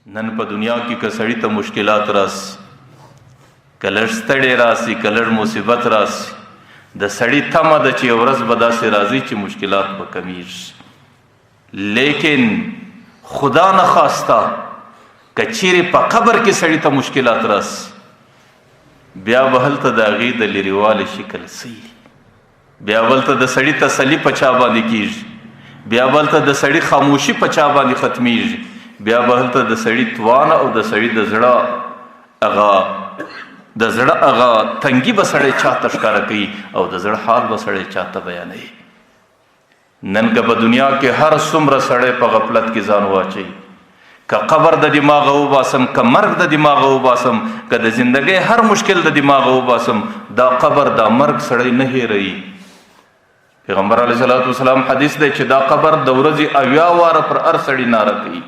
نن په دنیا کې که سړی ته مشکلات راسي، که لږ ستړی راسي، که لږ مصیبت راسي، د سړي تمه ده چې یو ورځ به داسې راځي چې مشکلات به کمیږي. لیکن خدا نخواسته که چیرې په قبر کې سړي ته مشکلات راسي، بیا به هلته د هغې د لیرېوالي شکل څه، بیا بلته د سړي تسلی په چا باندې کیږي، بیا بلته د سړي خاموشي په چا باندې ختمیږي، بیا به هلته د سړي توان او د سړي د زړه هغه د زړه هغه تنګي به سړی چاته ښکاره کوي او د زړه حال به سړی چاته بیانوي. نن که په دنیا کې هر څومره سړی په غفلت کې ځان واچوي، که قبر د دماغه وباسم، که مرګ د دماغه وباسم، که د زندګۍ هر مشکل د دماغه وباسم، دا قبر دا مرګ سړی نه هېروي. پیغمبر علیه الصلاة والسلام حدیث دی چې دا قبر د ورځې 70 واره پر هر سړي ناره کوي،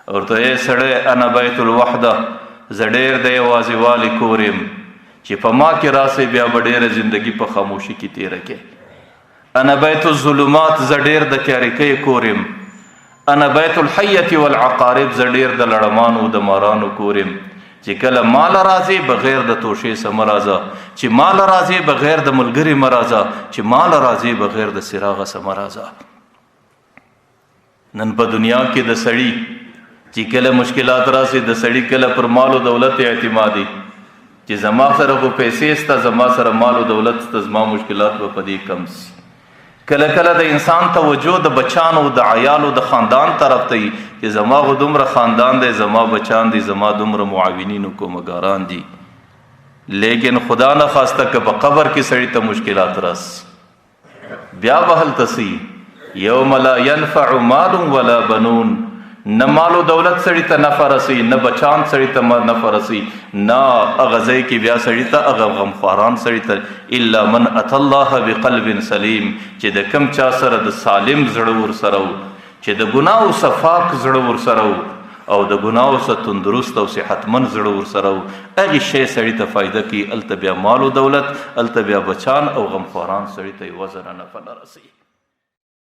ورته ای سړی انا بیت الوحده، زه ډېر د یوازېوالي کور یم، چې په ما کې راسئ بیا به ډېره زندګي په خاموشي کې تېره کړئ. انا بیت الظلمات، زه ډېر د تیارکۍ کور یم. انا بیت الحیة والعقارب، زه ډېر د لړمانو د مارانو کور یم، چې کله مال راځي بغیر د توشې سم راځه، چې مال راځي بغیر د ملګري مرازه، چې مال راځي بغیر د څراغه سم راځه. نن په دنیا کې د سړي چې کله مشکلات راسي، د سړي کله پر مال او دولت اعتمادي چې زما سره خو پیسې سته، زما سره مال او دولت سته، زما مشکلات به په دې کم سي. کله کله د انسان توجه د بچانو د عیالو د خاندان طرف ته وي چې زما خو دومره خاندان دی، زما بچان دي، زما دومره معاونین او کومګاران دي. لیکن خدا نه خواسته که په قبر کې سړي ته مشکلات راسي، بیا به هلته سي یوم لا ينفع مال ولا بنون، نه مال او دولت سړي ته نفع رسي، نه بچان سړي ته نفع رسي، نه هغه ځای کې بیا سړي ته هغه غمخواران سړي ته، الا من اتى الله بقلب سلیم، چې د کم چا سره د سالم زړه ورسره و، چې د ګناو صفاک زړه ورسره و، او د ګناو څخه تندرست او صحتمند زړه ورسره و، هغې شی سړي ته فایده کوي. هلته بیا مال او دولت، هلته بیا بچان او غمخواران سړي ته یوه ذره نفع نه رسوي.